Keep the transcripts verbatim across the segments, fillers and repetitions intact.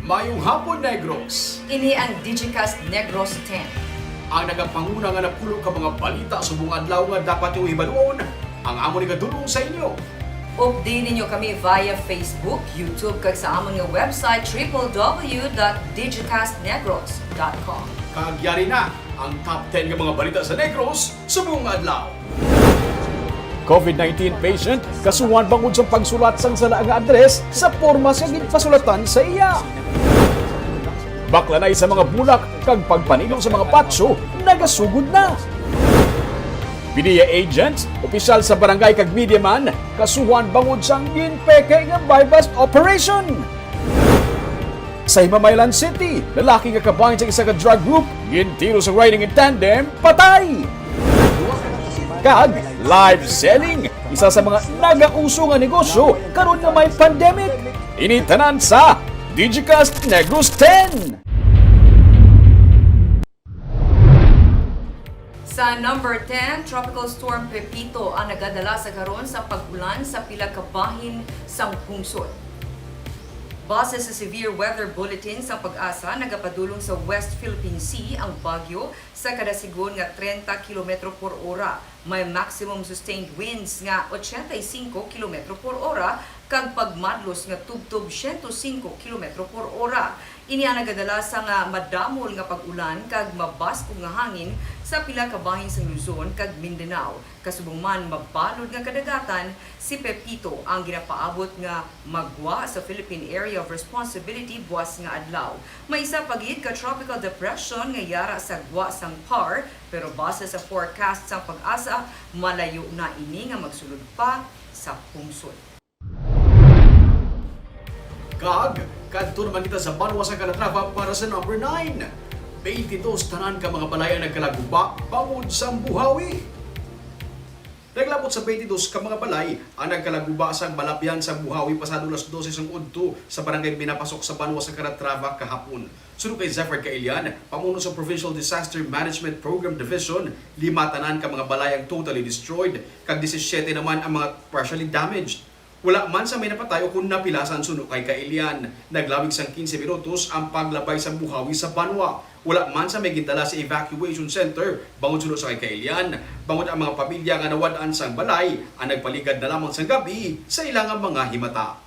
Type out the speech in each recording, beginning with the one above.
Mayong hapon, Negros! Ini ang Digicast Negros ten. Ang nagapanguna nga napulo ka mga balita subong adlaw nga dapat niyo hibaluon, ang amo ni gadulong sa inyo. Update ninyo kami via Facebook, YouTube, kag sa amon nga website, triple W dot digicast negros dot com. Kag yari na ang top ten nga mga balita sa Negros subong adlaw. COVID nineteen patient kasuhan bangod sa pagsulat sang sala nga address sa pormas nga ginpasulatan sa iya. Baklanay sa mga bulak kag pagpanilo sa mga patso nagasugod na. P D E A agents, opisyal sa barangay kag media man kasuhan bangod sang ginpeke nga buy-bust operation. Sa Himamaylan City, lalaki nga kabahin sa isa ka drug group gintiro sa riding in tandem, patay. Kag live selling, isa sa mga nagauso nga negosyo karon nga may pandemic. Ini tanan sa Digicast Negros ten. Sa number ten, Tropical Storm Pepito ang nagadala sa karon sa pag-ulan sa pila ka bahin sang pungsod. Base sa Severe Weather Bulletin sang PAGASA, nagapadulong sa West Philippine Sea ang bagyo sa kada sigon nga trenta kilometro por ora, may maximum sustained winds nga ochenta y cinco kilometro por ora kag pagmadlos nga tubtob siyento singko kilometro por ora. Ini ang nagadala sa nga madamol nga pag-ulan kag mabaskog nga hangin sa pila ka bahin sa Luzon kag Mindanao. Kasubong man, mabalod nga kadagatan si Pepito ang ginapaabot nga magwa sa Philippine Area of Responsibility buas nga adlaw. May isa pa gid ka tropical depression nga yara sa gwa sang PAR, pero base sa forecast sang PAGASA, malayo na ini nga magsulod pa sa pungsod. Kag kadto naman kita sa banwa sa Calatrava para sa number nine. Twenty-dos tanan ka mga balay ang nagkalaguba bangod sang buhawi. Naglabot sa twenty-dos ka mga balay ang nagkalaguba sang balabyan sang buhawi pasado alas dose sang udto sa barangay Binapasok sa banwa sa Calatrava kahapon. Suno kay Zephyr Kailian, pamuno sa Provincial Disaster Management Program Division, lima tanan ka mga balay ang totally destroyed, kag disisiete naman ang mga partially damaged. Wala man sa may napatay o kon napilasan suno kay Kailian. Naglawig sang quince minutos ang paglabay sa buhawi sa banwa. Wala man sa may gindala sa evacuation center bangod suno sa kay Kailian, bangod ang mga pamilya nga nawad-an sang balay ang nagpaligad na lamang sang gab-i sa ila nga mga himata.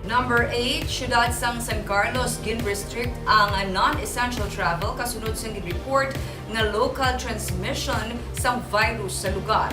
Number eight, siyudad sang San Carlos, gin-restrict ang non-essential travel kasunod sang report nga local transmission sang virus sa lugar.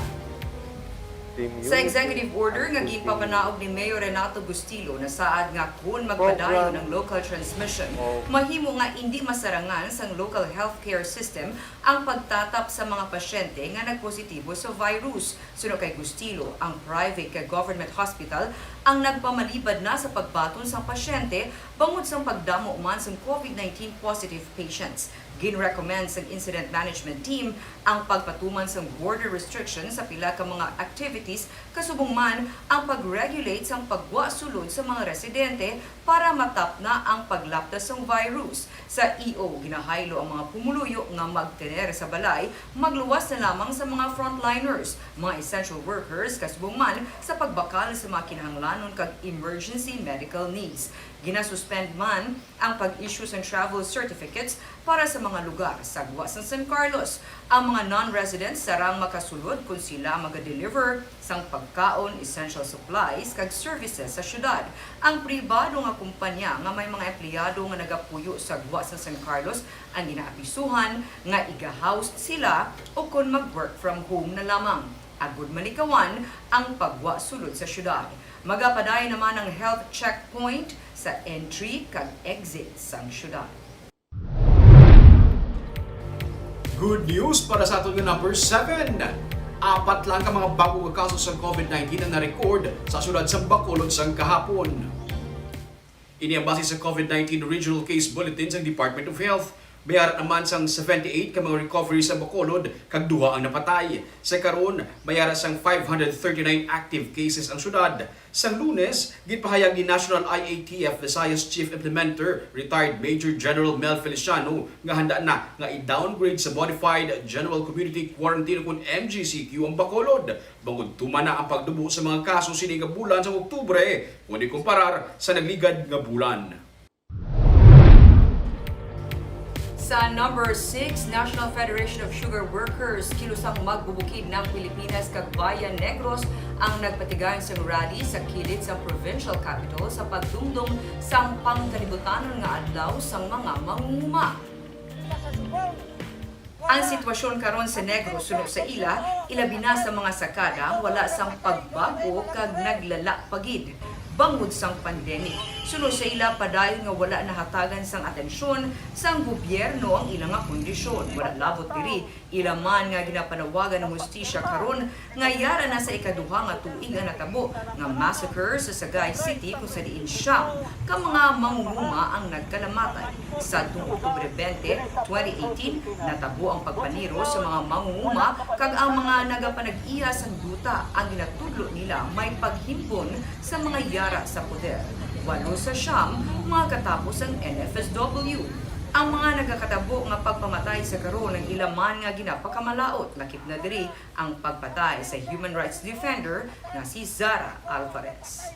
Sa executive order nga ginpapanaog ni Mayor Renato Bustillo, nasaad nga kon magpadayon ang local transmission, mahimo nga indi masarangan sang local healthcare system ang pagtatap sa mga pasyente nga nagpositibo sa virus. Suno kay Bustillo, ang private kag government hospital ang nagpamalibad na sa pagbaton sang pasyente bangod sang pagdamo man sang COVID nineteen positive patients. Gin-recommend sang incident management team ang pagpatuman sang border restrictions sa pila ka mga activities, kasubong man ang pag-regulate sang paggwa sulod sa mga residente para matapna ang paglapta sang virus. Sa E O, ginahaylo ang mga pumuluyo nga magtener sa balay, magluwas na lamang sa mga frontliners, mga essential workers, kasubong man sa pagbakal sa mga kinahanglanon kag emergency medical needs. Ginasuspend man ang pag-issue sang travel certificates para sa mga lugar sa gwa sang San Carlos. Ang mga non-residents sarang makasulod kon sila maga-deliver sang pagkaon, essential supplies, kag services sa siyudad. Ang pribado nga kumpanya nga may mga empleyado nga nagapuyo sa gwa sang San Carlos ang ginaabisuhan nga iga-house sila o kon mag-work from home na lamang, agod malikawan ang paggwa sulod sa siyudad. Magapadayon naman ang health checkpoint sa entry kag exit sang siyudad. Good news para sa aton nga number seven. Apat lang ka mga bago nga kaso sa COVID nineteen ang na-record sa siyudad sa Bacolod sang kahapon. Ini ang base sa COVID nineteen Regional Case Bulletin sa Department of Health. May ara naman sang seventy-eight ka mga recoveries ang Bacolod, kag duha ang napatay. Sa karon, may ara sang five hundred thirty-nine active cases ang syudad. Sang Lunes, ginpahayag ni National I A T F Visayas Chief Implementer, retired Major General Mel Feliciano, nga handa na nga i-downgrade sa Modified General Community Quarantine o kun M G C Q ang Bacolod, bangod tuman na ang pagdubo sa mga kaso sini nga bulan sa Oktubre, kon ikumparar sa nagligad nga bulan. Sa number six, National Federation of Sugar Workers, Kilusang Magbubukid ng Pilipinas kag Bayan Negros ang nagpatigayon sang rally sa kilid sang provincial capital sa pagdumdom sang pangkalibutanon nga adlaw sang mga mangunguma. Ang sitwasyon karon sa Negros suno sa ila, ilabi na sa mga sakada, wala sang pagbago kag naglala pa gid bangod sang pandemic. Suno sa ila, padayon nga wala nahatagan sang atensyon sang gobyerno ang ila nga kondisyon. Wala labot diri, ila man nga ginapanawagan ang hustisya karon nga yara na sa ikaduha nga tuig ang natabo nga massacre sa Sagay City, kung sa diin siyam ka mga mangunguma ang nagkalamatay. Sadtong Oktubre twenty, twenty eighteen, natabo ang pagpaniro sa mga mangunguma kag ang mga nagapanag-iya sang duta ang ginatudlo nila may paghimpon sa mga yara sa poder. Walo sa siyam mga katapos ang N F S W. Ang mga nagakatabo nga pagpamatay sa karon ang ila man nga ginapakamalaut, lakip na diri ang pagpatay sa human rights defender nga si Zara Alvarez.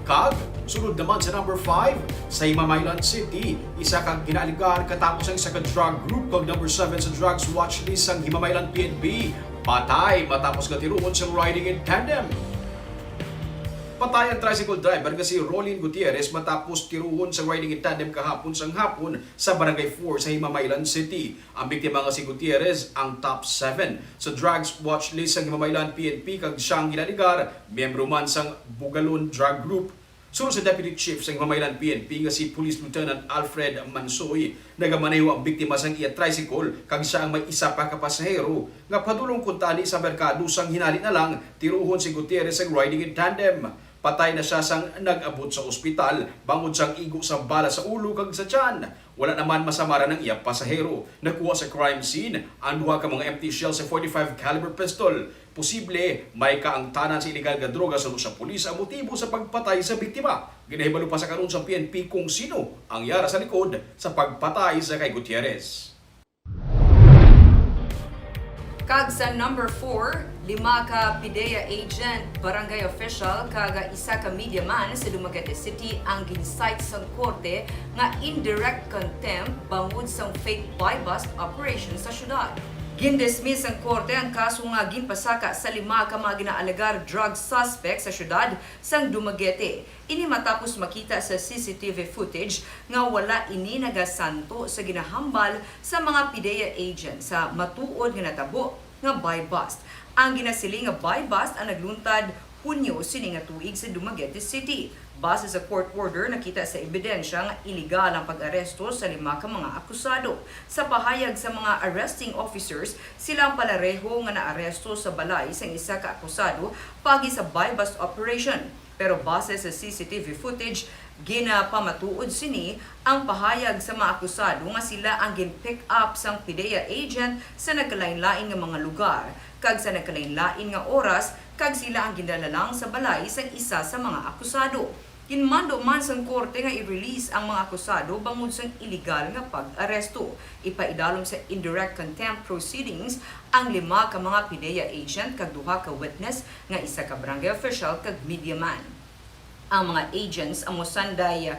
Kag sunod naman sa number five, sa Himamaylan City, isa ka ginaaligar katapos ang isa ka drug group kag number seven sa drugs watch list sang Himamaylan P N P. Patay matapos nga tiruhon sang riding in tandem. Patay ang tricycle driver nga si Rolin Gutierrez matapos tiruhon sa riding in tandem kahapon sang hapon sa Barangay four sa Himamaylan City. Ang biktima nga si Gutierrez ang top seven sa drugs watch list sang Himamaylan P N P kag siya ang ginaligar miyembro man sang Bugalon Drug Group. Suno sa Deputy Chief sang Himamaylan P N P nga si Police Lieutenant Alfred Mansoy, nagamaneho ang biktima sang iya tricycle kag siya ang may isa pa ka pasahero nga padulong kuntani sa merkado sang hinali na lang tiruhon si Gutierrez sang riding in tandem. Patay na siya sang nag-abot sa ospital bangod sang igo sa bala sa ulo kag sa tiyan. Wala naman masamaran ang iya pasahero. Nakuha sa crime scene ang duha ka mga empty shell sa forty-five caliber pistol. Posible may kaangtanan sa iligal nga droga suno sa pulis ang motibo sa pagpatay sa biktima. Ginahibalo pa sa karon sa P N P kung sino ang yara sa likod sa pagpatay sa kay Gutierrez. Kag sa number four, lima ka PDEA agent, barangay official, kag isa ka media man sa Dumaguete City ang gin-cite sang korte nga indirect contempt bangod sang fake buy-bust operation sa syudad. Gindismiss sang korte ang kaso nga ginpasaka sa lima ka mga ginaalegar drug suspect sa syudad sang Dumaguete. Ini matapos makita sa C C T V footage nga wala ini nagasanto sa ginahambal sa mga PDEA agent sa matuod nga natabo nga buy-bust. Ang ginasiling nga buy-bust ang nagluntad Hunyo sini nga tuig sa Dumaguete City. Base sa court order, nakita sa ebidensya nga iligal ang pag-aresto sa lima ka mga akusado. Sa pahayag sa mga arresting officers, sila ang palareho nga naaresto sa balay sang isa ka akusado paagi sa buy-bust operation. Pero base sa C C T V footage, ginapamatuod sini ang pahayag sa mga akusado nga sila ang gin-pick up sang PDEA agent sa nagkalainlain nga mga lugar kag sa nagkalainlain nga oras, kag sila ang gindala lang sa balay sang isa sa mga akusado. Ginmando man sang korte nga i-release ang mga akusado bangod sang iligal nga pag-aresto. Ipaidalom sa indirect contempt proceedings ang lima ka mga PDEA agent kag duha ka witness nga isa ka barangay official kag media man. Ang mga agents amo sanday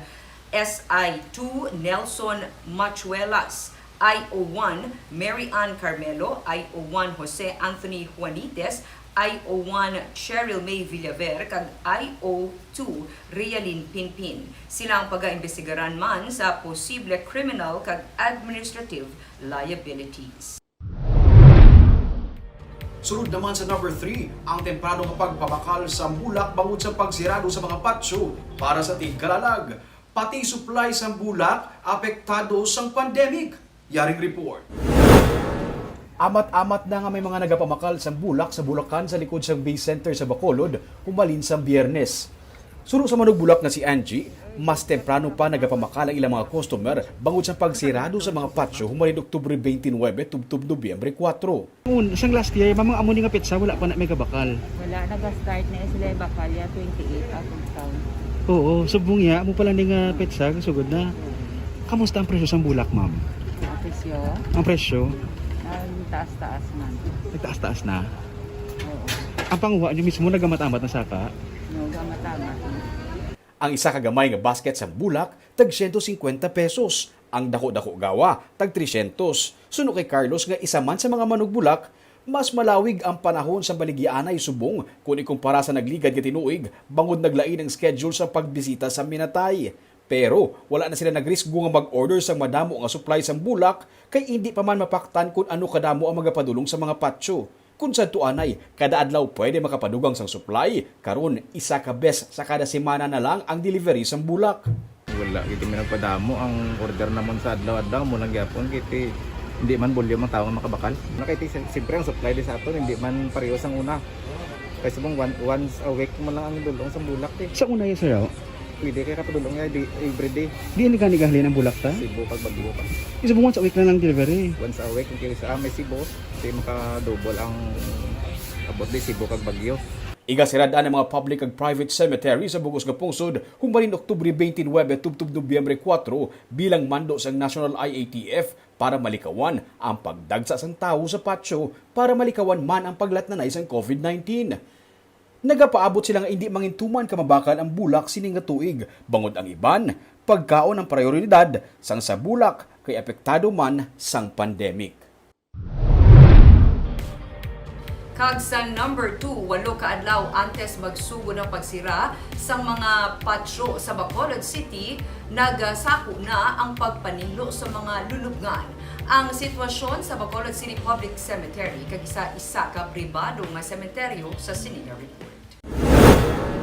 S I two Nelson Machuelas, I O one Mary Ann Carmelo, I O one Jose Anthony Juanites, I O one Cheryl May Villaver, kag I O two Realin Pinpin. Sila ang pagaimbestigaran man sa posible criminal kag administrative liabilities. Sunod naman sa number three, ang temprano nga pagpabakal sa bulak bangod sa pagsirado sa mga patio para sa tigkalalag. Pati supply sang bulak apektado sang pandemic. Yaring report. Amat-amat na nga may mga nagapamakal sang bulak sa bulakan sa likod sang Bay Center sa Bacolod humalin sang Biyernes. Suno sa manugbulak nga si Angie, Mas temprano pa nagapamakal ang ilang mga customer bangod sa pagsirado sa mga patio humalin Oktubre twenty-nine tubtob Nobyembre kuwatro. Un, sang last year, mamang amo ni nga petsa, wala pa na may kabakal. Wala, nag-start na sila bakal ya twenty-eight out of town. Oo, subong ya, amo pala ni nga petsa, sugod na. Kamusta ang presyo sang bulak, ma'am? Ang presyo, Ang presyo? Ang taas-taas man. Nagtaas-taas na. Oo. Ang panguha niyo mismo nagamat-amat na saka? No, gamat-amat. Ang isa ka gamay nga basket sang bulak, tag siyento singkwenta pesos. Ang dako-dako gawa, tag tresyentos. Suno kay Carlos nga isa man sa mga manugbulak, mas malawig ang panahon sa baligyaanay subong kon ikumpara sa nagligad nga tinuig, bangod naglain ang schedule sa pagbisita sa minatay. Pero wala na sila nagrisgo nga mag-order sang madamo nga supply sang bulak, kay indi pa man mapaktan kon ano kadamo ang magapadulong sa mga patio. Kon sadto anay, kada adlaw pwede makapadugang sang supply, karon isa ka bes sa kada semana na lang ang delivery sang bulak. Wala gid mi nagpadamo ang order namon sa adlaw-adlaw, mo lang gyapon kay ti-, hindi man volume ang tawo nga makabakal. Nakay ti-, siyempre ang supply di sa aton hindi man pareho sang una. Kay subong one, once a week mo lang ang dulong sang bulak, eh. Sa una, yes, sir, oh. Pwede kay kapadulong nga di everyday. Di ni gani gahalin ang bulak ta? Cebu kag Baguio pa. Isa buwan sa week na lang delivery. Once a week, ang kaya sa, ah, may Cebu, di maka-double ang abot di Cebu kag Baguio. Igasirad-an ang mga public kag private cemetery sa bugos nga pungsod, humbalin Oktubre twenty-nine tubtob Nobyembre kuwatro bilang mando sang National I A T F para malikawan ang pagdagsa sang tawo sa patio para malikawan man ang paglatnanay sang covid nineteen. Nagapaabot sila nga indi mangintuman ka mabakal ang bulak sini nga tuig, bangod ang iban, pagkaon ang prayoridad sang sa bulak kay apektado man sang pandemic. Kag sa number two, walo ka adlaw antes magsugod ang pagsira sang mga patio sa Bacolod City, nagasako na ang pagpaninlo sa mga lulubngan. Ang sitwasyon sa Bacolod City Public Cemetery kag isa, isa ka pribado nga sementeryo sa sini nga report.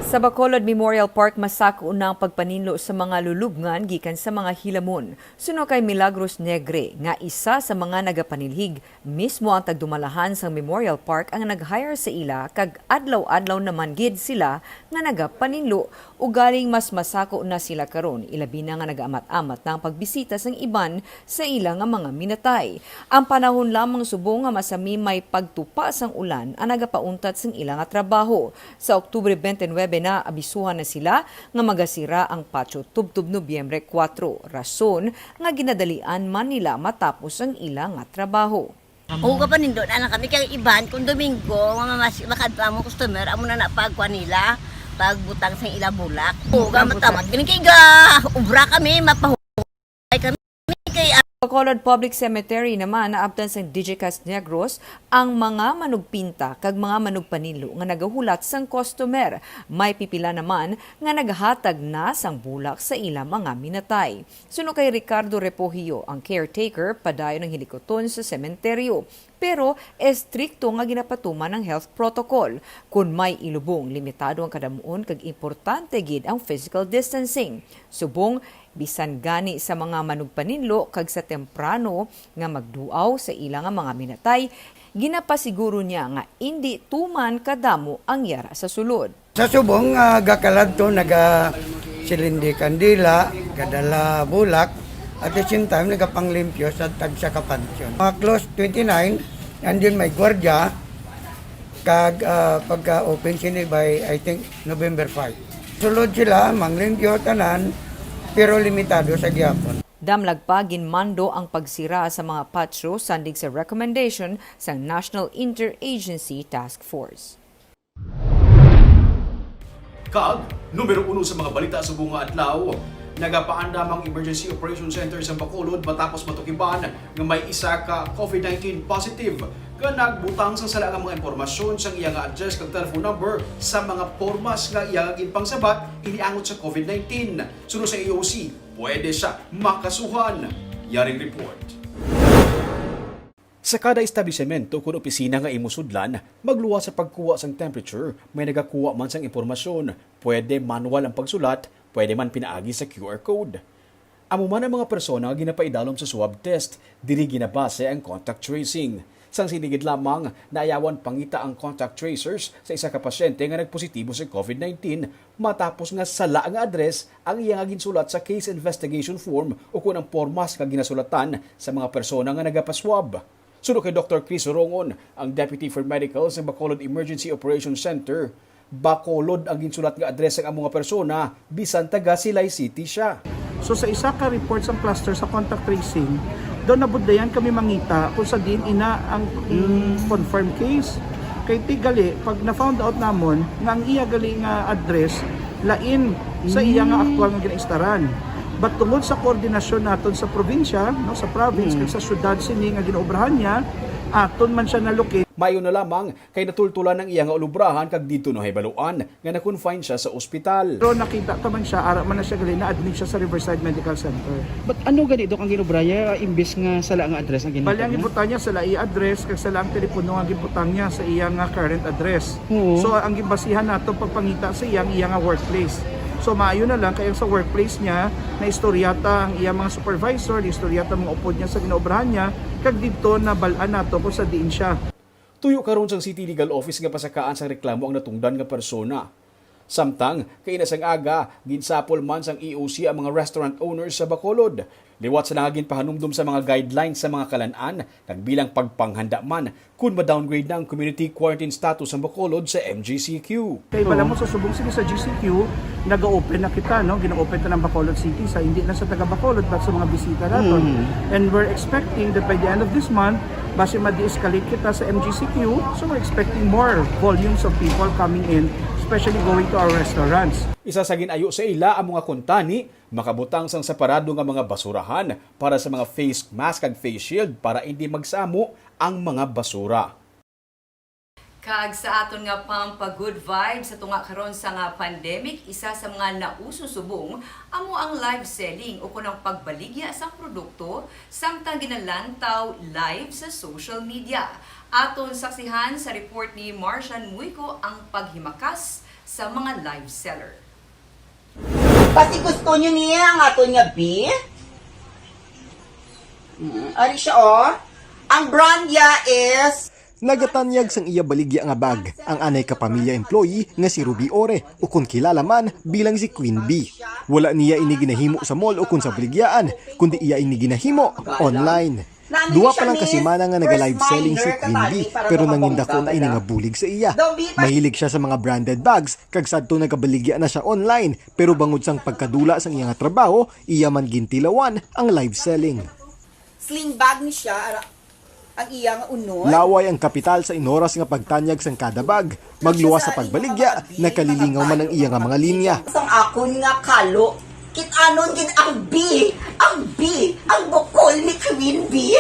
Sa Bacolod Memorial Park, masako na ang pagpaninlo sa mga lulubngan gikan sa mga hilamon. Suno kay Milagros Negre, nga isa sa mga nagapanilhig, mismo ang tagdumalahan sang Memorial Park ang nag-hire sa ila, kag adlaw-adlaw naman gid sila nga nagapaninlo. Ugaling mas masako na sila karon, ilabi na nga nagaamat-amat na ang pagbisita sang iban sa ila nga mga minatay. Ang panahon lamang subong nga masami may pagtupa sang ulan ang nagapauntat sang ila nga trabaho. Sa Oktubre twenty-nine na, abisuhan na sila nga magasira ang patio tubtob Nobyembre kuwatro, rason nga ginadalian man nila matapos ang ila nga trabaho. Oo, gapanindot na lang kami kay iban kung Domingo nga mas makadto ang mga customer, amo na na pagkuha nila, pagbutang sa ila bulak. Oo, gamat-amat gani kay ga ubra kami, mapahuway kami kay, ah, Bacolod Public Cemetery naman, naabtan sang Digicast Negros ang mga manugpinta kag mga manugpaninlo nga nagahulat sang customer. May pipila naman nga naghatag na sang bulak sa ila mga minatay. Suno kay Ricardo Repogio, ang caretaker, padayon ang hilikuton sa sementeryo. Pero estrikto nga ginapatuman ang health protocol. Kon may ilubong, limitado ang kadamuon kag importante gid ang physical distancing. Subong, bisan gani sa mga manugpaninlo kag sa temprano nga magduaw sa ila nga mga minatay, ginapasiguro niya nga indi tuman kadamo ang yara sa sulod. Sa subong, ah, gakaladto, nagasilindi kandila, gadala bulak, at the same time, nagapanglimpyo sa tagsa ka pansyon. Mga close twenty-nine, and then may gwardiya, kag, ah, pagka-open sini by, I think, November five. Sulod sila, manglimpyo tanan, pero limitado sa gihapon. Damlag pa, ginmando ang pagsira sa mga patio sandig sa recommendation sang National Interagency Task Force. Kag numero uno sa mga balita subong nga adlaw, nagapaandam ang Emergency Operation Center sa Bacolod matapos matukiban nga may isa ka covid nineteen positive nga nagbutang sang sala nga mga impormasyon sang iya nga address kag telephone number sa mga pormas nga iya nga ginpangsabat iniangot sa covid nineteen. Suno sa A O C, pwede siya makasuhan. Yaring report. Sa kada establisemento kon opisina nga imo sudlan, magluwas sa pagkuha sang temperature, may nagakuha man sang impormasyon. Pwede manual ang pagsulat, pwede man pinaagi sa Q R code. Amo man ang mga persona nga ginapaidalom sa swab test, diri ginabase ang contact tracing. Sang sini gid lamang, naayawan pangita ang contact tracers sa isa ka pasyente nga nagpositibo sa covid nineteen matapos nga sala nga address ang iya nga ginsulat sa case investigation form ukon ang pormas nga ginasulatan sa mga persona nga nagapaswab. Suno kay Doktor Chris Rongon, ang Deputy for Medical sa Bacolod Emergency Operations Center, Bacolod ang ginsulat nga address sang amo nga persona, bisan taga Silay City sia. So, sa isa ka report sang cluster sa contact tracing, daw nabudlayan kami mangita kung sa diin ina ang, mm, confirmed case. Kay ti gali, pag na-found out namon nga ang iya gali nga address lain sa iya nga, mm, aktual nga ginaistaran. But tungod sa koordinasyon naton sa probinsya, no, sa province, mm, kag sa syudad sini nga ginaobrahan niya, aton man siya na-locate. Maayo na lamang kay natultulan ang iya nga ulubrahan kag didto nahibaluan nga na-confine siya sa ospital. Pero nakita ta man siya, ara man na siya gali, na-admit siya sa Riverside Medical Center. But ano gani, Dok, ang ginobra niya, imbes nga sala nga address ang ginhatag niya? Bali, ang gibutang niya sala iya address, kag sala ang telepono nga gibutang niya sa iya nga current address. Oo. So, ang gibasihan nato pagpangita sa iya, ang iya nga workplace. So, maayo na lang kay ang sa workplace niya, naistorya ta ang iya mga supervisor, naistorya ta mga upod niya sa ginaobrahan niya, kag didto nabal-an nato kung sa diin siya. Tuyo karon sang City Legal Office nga pasakaan sang reklamo ang natungdan nga persona. Samtang, kaina sang aga, ginsapol man sang E O C ang mga restaurant owners sa Bacolod. Liwat sila nga ginpahanumdom sa mga guidelines sa mga kalan-an, kag bilang pagpanghanda man, kun ma-downgrade na ang community quarantine status sang Bacolod sa M G C Q. Kay bala mo sa subong sini sa G C Q, naga-open na kita, no? Gina-open ta ng Bacolod City sa, hindi lang sa taga Bacolod, but sa mga bisita naton. Mm. And we're expecting that by the end of this month, basi ma-de-escalate kita sa M G C Q, so we're expecting more volumes of people coming in, especially going to our restaurants. Isa sa gin-ayo sa ila ang mga kuntani, makabutang sang separado nga mga basurahan para sa mga face mask kag face shield para hindi magsamo ang mga basura. Kag sa aton nga pampa-good vibes sa tunga karon sa nga pandemic, isa sa mga nauso subong amo ang live selling ukon ang pagbaligya sang produkto samtang ginalantaw live sa social media. Aton saksihan sa report ni Marcian Muico ang paghimakas sa mga live seller. Basi gusto nyo niya ang aton nga bi? Mm, ari siya, oh. Ang brand niya is Nagatanyag sang iya baligya nga bag ang anay ka pamilya employee nga si Ruby Ore, ukon kilala man bilang si Queen Bee. Wala niya ini ginahimo sa mall ukon sa baligyaan, kundi iya ini ginahimo online. Duwa pa lang ka semana nga naga-live selling si Queen Bee, pero nangin dako na ini nga bulig sa iya. Mahilig siya sa mga branded bags, kag sadto nagabaligya na siya online, pero bangod sang pagkadula sang iya nga trabaho, iya man gintilawan ang live selling. Sling bag ni siya, ara, ang iya nga unod. Laway ang kapital sa inoras nga pagtanyag sang kada bag. Magluwas sa pagbaligya, nakalilingaw man ang iya nga mga linya. Sang akon nga kalo, kit-anon gid ang bi, ang bi, ang bukol ni Queen Bee.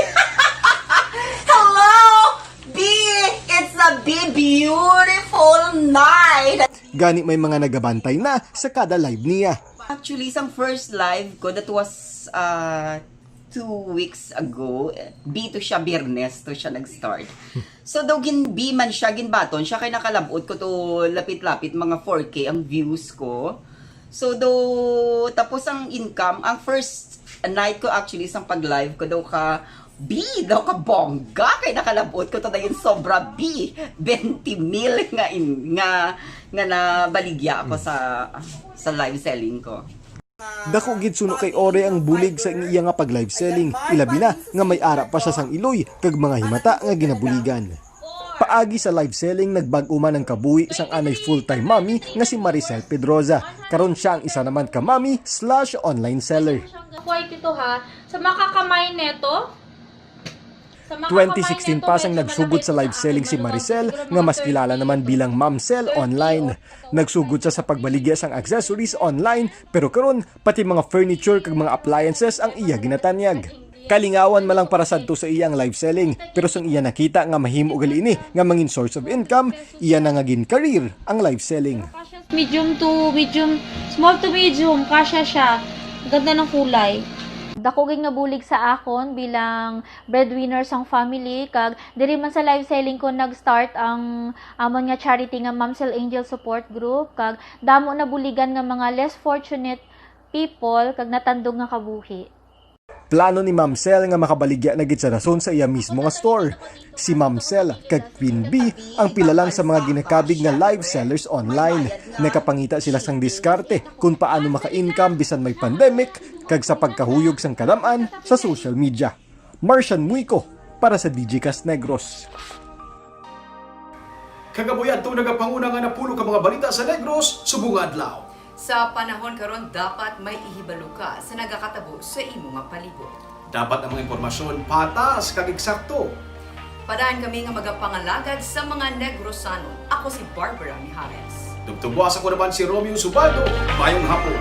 Hello, Bee! It's a Bee beautiful night! Gani may mga nagabantay na sa kada live niya. Actually, sang first live ko, that was, uh, two weeks ago. Bi to siya, Biyernes to siya nag-start. So, daw gin-bi man siya, ginbaton siya, kay nakalabot ko to lapit-lapit, mga four K ang views ko. So, daw, tapos ang income, ang first night ko actually, sang pag-live ko, daw ka, bi, daw ka bongga, kay nakalabot ko to dayon sobra, bi, twenty mil nga, in, nga, nga nabaligya ako sa, sa live selling ko. Dako gid suno kay Ore ang bulig sa iya nga pag-live selling, ilabi na nga may ara pa siya sang iloy kag mga himata nga ginabuligan. Paagi sa live selling, nagbag-o man ang kabuhi sang anay full-time mommy nga si Maricel Pedroza. Karon siya ang isa naman ka mommy slash online seller. Kuha ito ha, sa makakamay neto, Twenty sixteen pa sang nagsugod sa live selling si Maricel, nga mas kilala naman bilang Ma'am Sel online. Nagsugod siya sa pagbaligya sang accessories online, pero karon pati mga furniture kag mga appliances ang iya ginatanyag. Kalingawan man lang para sadto sa iya ang live selling, pero sang iya nakita nga mahimo gali ini nga mangin source of income, iya na nga gin-career ang live selling. Medium to medium, small to medium, kasya siya. Ganda ng kulay. Dako gid nga bulig sa akon bilang breadwinner sang family, kag diri man sa live selling ko nag-start ang amon nga charity nga Mamsel Angel Support Group, kag damo nabuligan nga mga less fortunate people kag natandog nga kabuhi. Plano ni Ma'am Sel nga makabaligya na gid sa rason sa iya mismo nga store. Si Ma'am Sel kag Queen Bee ang pila lang sa mga ginakabig nga live sellers online. Nakapangita sila sang diskarte kung paano maka-income bisan may pandemic kag sa pagkahuyog sang kadam-an sa social media. Marcian Muico para sa D J Cast Negros. Kagabuhi adto nagapanguna nga napulo ka mga balita sa Negros subong nga adlaw. Sa panahon karon, dapat may ihibalo ka sa nagakatabo sa imo nga palibot. Dapat ang mga impormasyon patas kag eksakto. Padaan kami nga magapangalagad sa mga Negrosanon. Ako si Barbara Mijares. Tubtob buwas, ako naman si Romeo Subaldo. Mayong hapon.